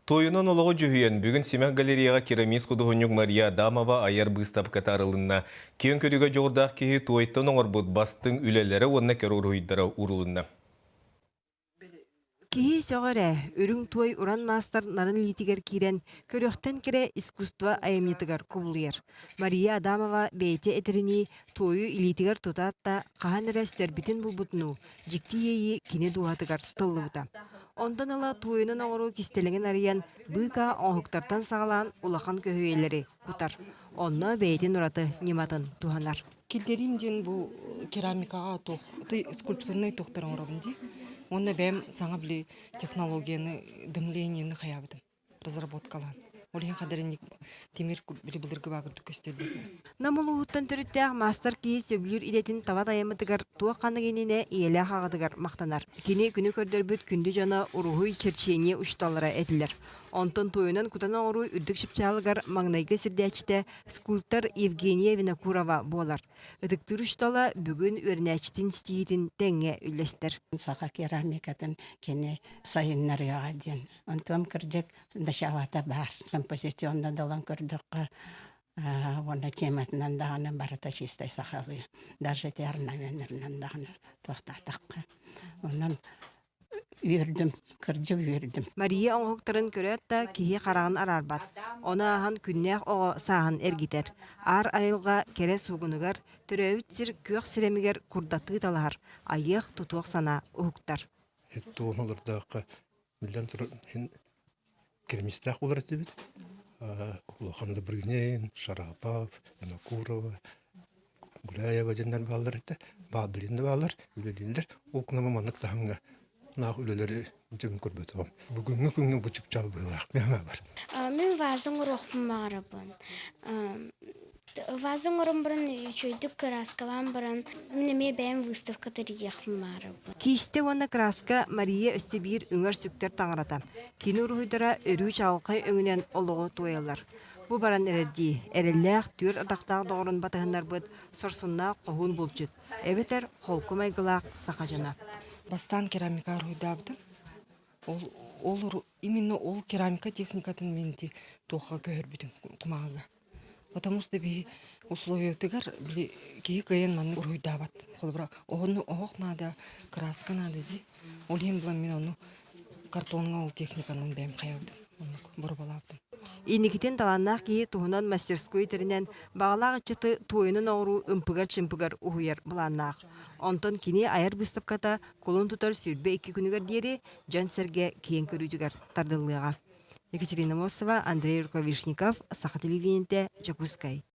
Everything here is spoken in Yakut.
Туойунан олоҕу дьүһүйэн, бүгүн Симэх галереяҕа керамист-худуоһунньук Мария Адамова айар быыстапката арылынна. Киэҥ көрүүгэ дьоҕурдаах киһи туойтан оҥорбут бастыҥ үлэлэрэ уонна кэрэ уруһуйдара уурулунна. Киһи сөҕөр ээ, үрүҥ туой уран маастар нарын илиитигэр киирэн, көрүөхтэн кэрэ искусство айымньытыгар кубулуйар. Мария Адамова бэйэтэ этэринии, туойу илиитигэр тутаат да, хаһан эрэ сүтэрбитин булбутунуу, дьикти иэйии кини дууһатыгар тыллыбыта. Онтон ыла туойунан оҥоруу кистэлэҥин арыйан, быыкаа оҥоһуктартан саҕалаан улахан көһүйэлэри кутар. Онно бэйэтин ураты ньыматын туһанар. Киллэриим диэн бу керамикаҕа туох скульптурнай туохтар оҥоробун дии. Уонна бэйэм саҥа били технологияны, дымлениены хайаабытым, разработкалаан. Ол иһин хадэринник тимир били былыргы баагырдык көстөллөр. Нам улууһуттан төрүттээх маастар киһи сөбүлүүр идэтин таба тайаммытыгар туох ханнык иннинэ ийэлээх аҕатыгар махтанар. Кини күнү көрдөрбүт күндү дьоно уруһуй, черчение учууталлара этилэр. Онтон туойунан кутан оҥоруу үрдүк чыпчаалыгар маҥнайгы сирдээччитэ скульптор Евгения Винокурова буолар. Ытыктыыр учуутала бүгүн үөрэнээччитин ситиһиитин тэҥҥэ үллэстэр. Саха керамикатын кини сайыннарыаҕа диэн. Онтон кырдьык началата баар. Композиционно далан көрдөххө, уонна тематынан даҕаны барыта чистай сахалыы. Даже эти орнаменнарынан даҕаны туохтаатахха. Онон Үөрдүм, кырдьык үөрдүм. Мария оҥоһуктарын көрөөт да киһи хараҕын араарбат. Ону ааһан күннээх оҕо сааһын эргитэр. Аар айылҕа кэрэ суугунугар, төрөөбүт сир күөх сирэмигэр курдаттыы талаһар, айыах-тутуох санаа уһуктар. Туон олордооххо биллэн турар иһин керамистаах буолар этибит. Улахан Добрынин, Шарапов, Винокурова, Гуляева диэннэр бааллар этэ. Баа билин да бааллар, үлэлииллэр. Ол кунама маннык таһымҥа наах үлэлэри дьон көрбөтөҕүм. Бүгүҥҥү күҥҥэ бу чыпчаал быһыылаах миэхэ бар. Мин ваза оҥоруохпун баҕарабын. Ваза оҥорон баран үчүгэйдик кырааскалаан баран мин эмиэ бэйэм выставка тэрийиэхпин баҕарабын. Киистэ уонна кырааска Мария өссө биир үҥэр-сүктэр таҥарата. Кини уруһуйдара өрүү чаҕылхай өҥүнэн олоҕу туойаллар. Бу баран эрэрдии, эрэллээх түөрт атахтаах доҕорун батыһыннарбыт сорсуннаах хоһуун булчут, эбэтэр холку майгылаах саха дьоно. Бастаан керамика уруһуйдаабытым. Ол, ол именно ол керамика техникатын мин ити туохха көһөрбүтүм кумааҕыга. Потому что биһи условиятыгар били киһи кыайан маннык уруһуйдаабат. Холобура, оһону оһох наада, краска наада дии. Ол иһин булан мин ону картоҥҥа ол техниканан бэйэм хайабытым, оннук боруобалаабытым. Инникитин талааннаах киһи туһунан мастерской тэринэн, баҕалаах ыччаты туойунан оҥоруу ымпыгар-чымпыгар уһуйар былааннаах. Онтон кини айар быыстапката кулун тутар 22 күнүгэр диэри дьон-сэргэ киэҥ көрүүтүгэр тардыллыаҕа. Екатерина Мосова, Андрей Рукавишников, Саха телевидениетэ, Дьокуускай.